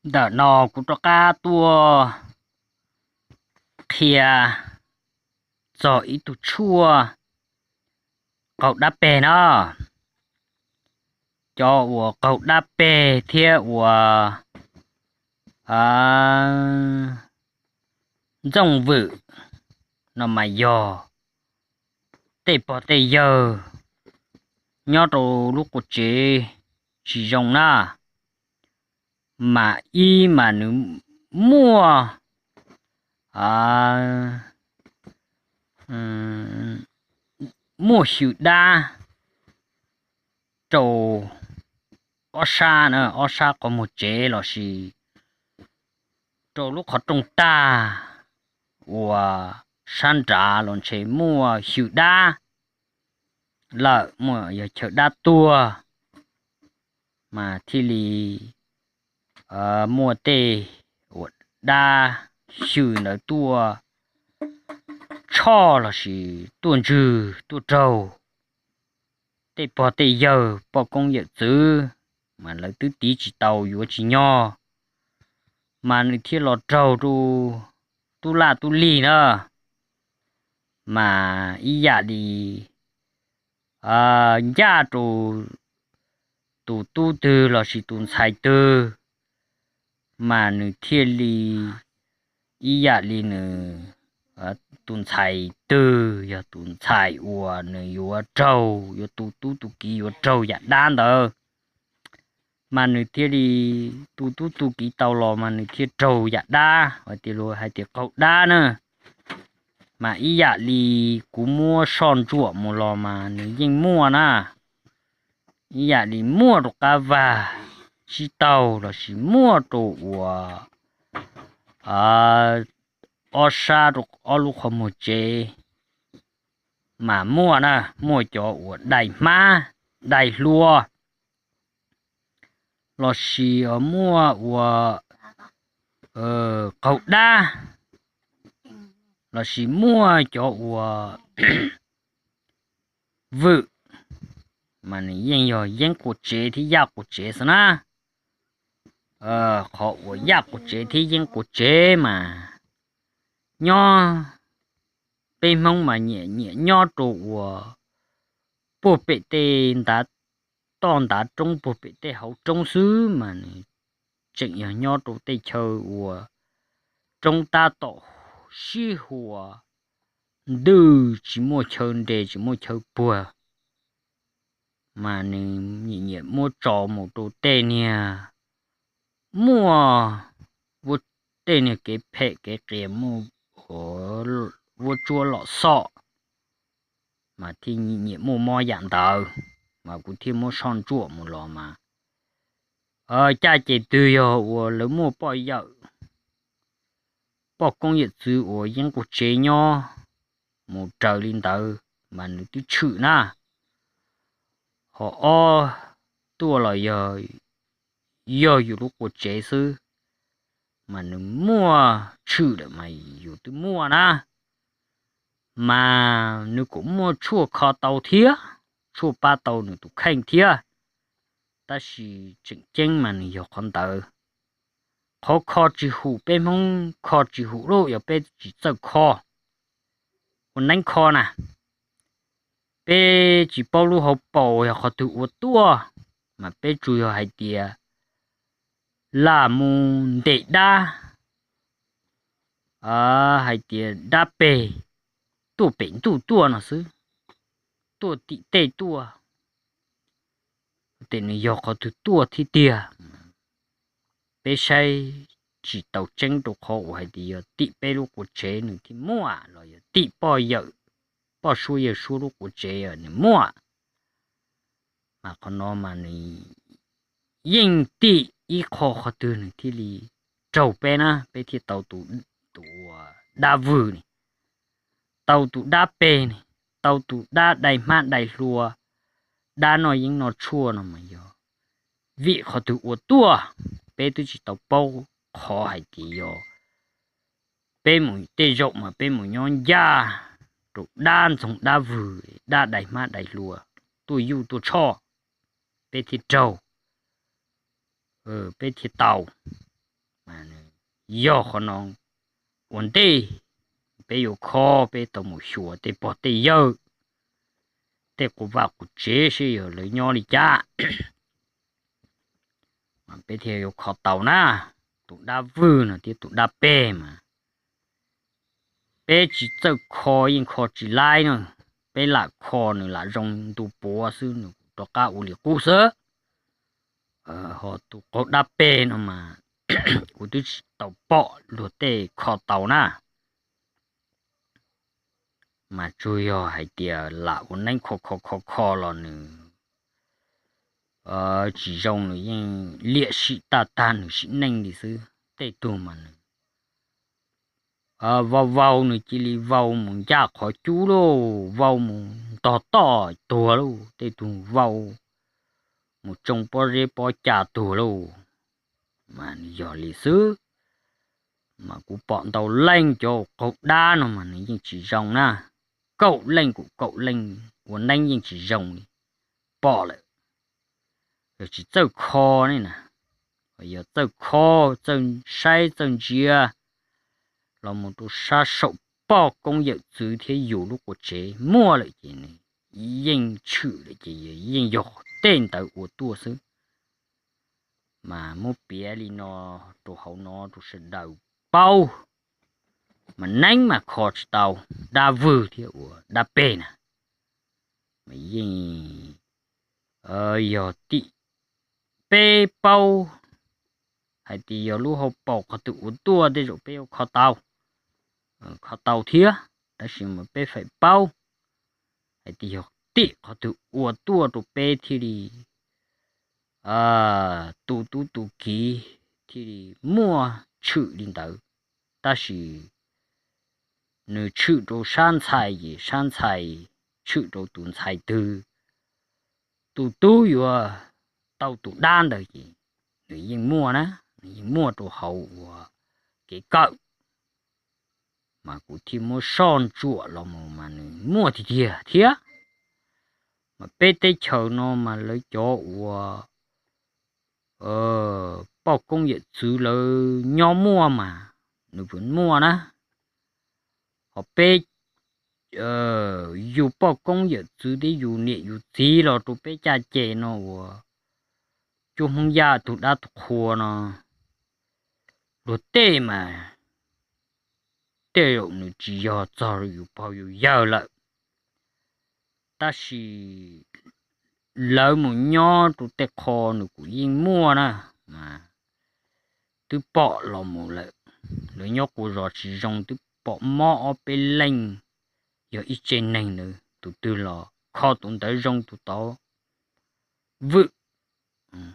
Ntawm no kuv rov qab tuaj qhia txog ib tug tshuaj qaug dab peg no. Cov uas qaug dab peg thiab uas ntxooj vwm no mas yog tej pog tej yawg nyob rau lub qua tsev tsis zoo na, mas ib mas nws muaj muaj xyw dab rau ob sab, ob sab qhov muag tsev lossis rau lub qhov rooj tag uas sab nrad los ntshe muaj xyw dab lawm, muaj yog chaw dab tuag, mas thiaj li muaj tej uas dab xyw ntawd tuaj tshoj lossis tuaj ntswg tuaj raug tej pog tej yawg poj koob yawm txwv, mas lawv twb tiv tsis tau yuav tsis nyog, mas nws thiaj los raug rau tub laj tub lig na, mas ib yam li ncaj rau tus tub twg lossis tus ntxhais twg, mas nws thiaj li ib yam li nws tus ntxhais twg yog tus ntxhais uas nws yuav raug, yuav tu tub tu kiv yuav raug yam dab ntawd, mas nws thiaj li tu tub tu kiv tau los mas nws thiaj raug yam dab, hais tias luag hais tias qaug dab na. Mas ib yam li kuv muab soj ntsuam mus los mas nws yeej muaj na, ib yam li muaj rau qab vag tsib taug lossis muaj rau uas ob sab rau ob lub qhov muag tsev, mas muaj na, muaj cov uas dai hmab dai hlua, lossis muaj uas qaug dab, lossis muaj cov uas vwm, mas nws yeej yog yeeb qua tsev thiab yaj qua tsev xwb na. Qhov uas yaj qua tsev thiab yeeb qua tsev mas nyob peb Hmoob mas nyiam nyiam nyob rau uas puag pem tej ntav toj ntav roob, puag pem tej hauv roob xwb, mas nws tseem yog nyob rau tej chaw uas roob tab tom sib huas ntws, tsis muaj chaw nres tsis muaj chaw puag, mas nws nyiam nyiam muab tso mus rau tej niag muaj, tej niag kev phem kev qias, muaj vuab tsuab lom xom, mas thiaj nyiam muaj mob yam ntawd, mas kuv thiaj muab soj ntsuam mus los mas caj ces twg yog uas lawv muaj poj yawm, poj koob yawm txwv uas yeeb qua tsev nyob mus raws li ntawd mas nws twb tshwm na. Ho ob tuaj los yog yus lub qua tsev xwb, mas nws muaj tshwm lawm mas yus twb muaj na. Mas nws kuj muaj tshuaj kho tau thiab, tshuaj pab tau nws tus kheej thiab, tab sis tseem ceeb mas nws yog qhov ntawd. Qhov kho tsis hum, peb Hmoob kho tsis hum lawm, yog peb tsis txawj kho, ua neeb kho na, peb tsis paub lub hauv paus yog qhov twg ua tuaj, mas peb tsuas yog hais tias lam mus ntes dab, hais tias dab peg tuaj pem ntuj tuaj no xwb, tuaj tim tej tuaj, ces nws yog qhov twg tuaj thiab tiag. Peb saib tsis tau tseeb rau qhov uas hais tias yog tim peb lub qua tsev nws thiaj muaj los yog tim poj yawm, poj suab yawg suab lub qua tsev nws muaj. Mas qhov no mas nws yeej tim ib qho qhov twg nws thiaj li raug peb na, peb thiaj tau tus dab vwm ni, tau tus dab peg ni, tau tus dab dai hmab dai hlua, dab noj yeeb noj tshuaj no mas yog vim qhov twg ua tuaj, peb twb tsis tau paub qhov hais tias yog peb mus tej zaum mas peb mus nyob ncaj rau dab ntxoog dab vwm, dab dai hmab dai hlua tuaj yuj tuaj tshoj, peb thiaj raug, peb thiaj tau. yog qhov no ua ntej peb yuav kho, peb tau mus xyuas tej pog tej yawg, tej quas vaj quas tsev seb yog lawv nyob li cas, peb thiaj yuav kho tau na. Tus dab vwg no thiab tus dab peg mas peb tsis txawj kho yeej kho tsis laib no. Peb lam kho nws lam zoo ntu puav xwb, nws rov qab ua li qub xwb. Ho tus qaug dab peg no mas kuv twb tsis tau pom luag tej kho tau na. Mas tsuas yog hais tias lam ua neeb kho kho kho kho los nws tsis zoo, nws yeej liam sim tag tag nws sim neej li xwb. Tej tug mas nws vau vau nws cia li vau mus ncaj qhov cub lauj, vau mus ntog toj tuag lauj, tej tug vau mus tsoo pob zeb pob cag tuag lauj. Mas nws yog li xwb. Mas kuv pom ntau leej cov qaug dab no mas nws yeej tsis zoo na. Kaum leej kuv kaum leej ua neeb yeej tsis zoo li, pom lawm. Yog tsis txawj kho ne na, yog txawj kho, txawj saib txawj ntsia los mus rau sab saum poj koob yawm txwv thiab yus lub quas tsev muaj lawm ces nws yeej tshwm lawm ces yeej yog tej ntawd ua tuaj xwb. Mas muab piav li no rau hauv no rau sawv daws paub. Mas neeb mas kho tsis tau dab vwg thiab ua dab peg na. Mas yeej yog tim peb paub hais tias yog lub hauv paus qhov twg ua tuaj tej zaum peb yuav kho tau, kho tau thiab, tab sis mas peb feem paub hais tias yog tim qhov twg ua tuaj rau peb thiaj li tu tub tu kiv thiaj li muaj tshwm li ntawd. Tab sis nws tshwm rau sab ntxhais ces sab ntxhais tshwm rau tus ntxhais twg, tus tub yuav tau tus dab ntawd ces nws yeej muaj na, nws yeej muaj rau hauv ua kev kawm. Mas kuv thiaj muab soj ntsuam los mus mas nws muaj tiag tiag thiab. Mas peb teb chaws no mas lawv cov uas poj koob yawm txwv lawv nyob muaj mas nws puas muaj na. Ho peb yus poj koob yawm txwv thiab yus niam yus txiv los rau peb caj ces no uas cuab Hmoob Yaj tus dab tus qhua no, luag tej mas tej zaum nws tsis yog txog yus pog yus yawg lawm, tab sis lawv mus nyob rau tej qho nws kuj yeej muaj na. Mas twb pom los mus lawm, lawv nyob quas zos tsis zoo twb pom mob ob peb leej, yog ib tse neeg ntawd tus twg los kho tus ntawd zoo tus tod vwm,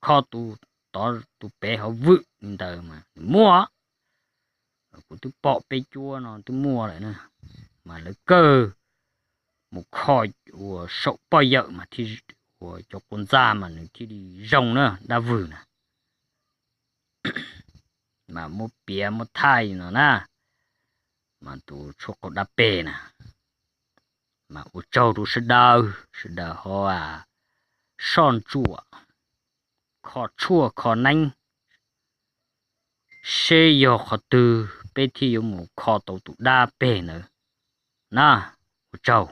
kho tus tod tus pem ho vwm li ntawd mas nws muaj. Kuv twb pom peb cuab no twb muaj lawm na. Mas lawv kawg mus kho uas saum poj yawm mas thiaj, uas cov quas ntxa mas nws thiaj li zoo na, dab vwg na. Mas muab piav muab thaij no na, mas tus tshuaj qaug dab peg na. Mas ua tsaug rau sawv daws, sawv daws ho soj ntsuam kho tshuaj kho neeb seb yog qhov twg peb thiaj yuav mus kho tau tus dab peg ntawd na. Ua tsaug.